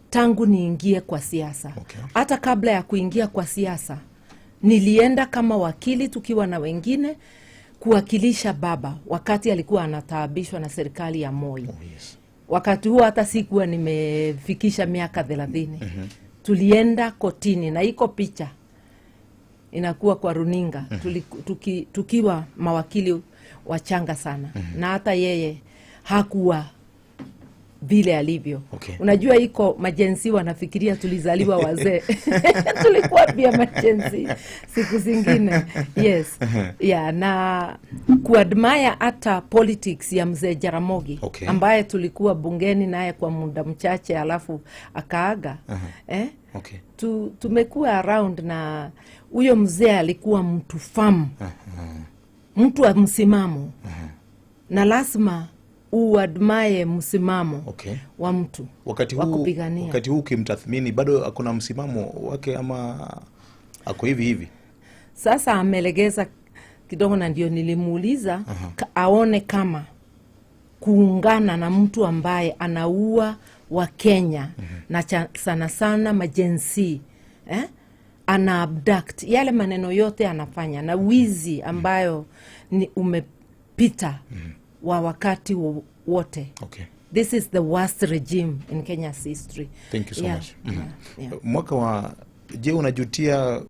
Tangu niingie kwa siasa, hata kabla ya kuingia kwa siasa, nilienda kama wakili tukiwa na wengine kuwakilisha baba wakati alikuwa anataabishwa na serikali ya Moi. Wakati huo hata sikuwa nimefikisha miaka 30. Tulienda kotini na iko picha inakuwa kwa runinga, tukiwa mawakili wachanga sana, na hata yeye hakuwa vile alivyo. Unajua iko maGen Z wanafikiria tulizaliwa wazee. Tulikuwa pia maGen Z siku zingine, yes, yeah. Na kuadmire hata politics ya mzee Jaramogi, ambaye tulikuwa bungeni naye kwa muda mchache alafu akaaga, eh? Tumekuwa around na huyo mzee. Alikuwa mtu firm, mtu wa msimamo, na lazima uadmire msimamo wa mtu Wakati wa huu, kupigania. Wakati huu ukimtathmini, bado akona msimamo wake ama ako hivi hivi? Sasa amelegeza kidogo, na ndio nilimuuliza aone kama kuungana na mtu ambaye anaua Wakenya na sana sana maGen Z, eh? Ana abduct, yale maneno yote anafanya na wizi ambayo ni umepita wa wakati wote. This is the worst regime in Kenya's history. Thank you so much. Yeah. Mwaka wa je, unajutia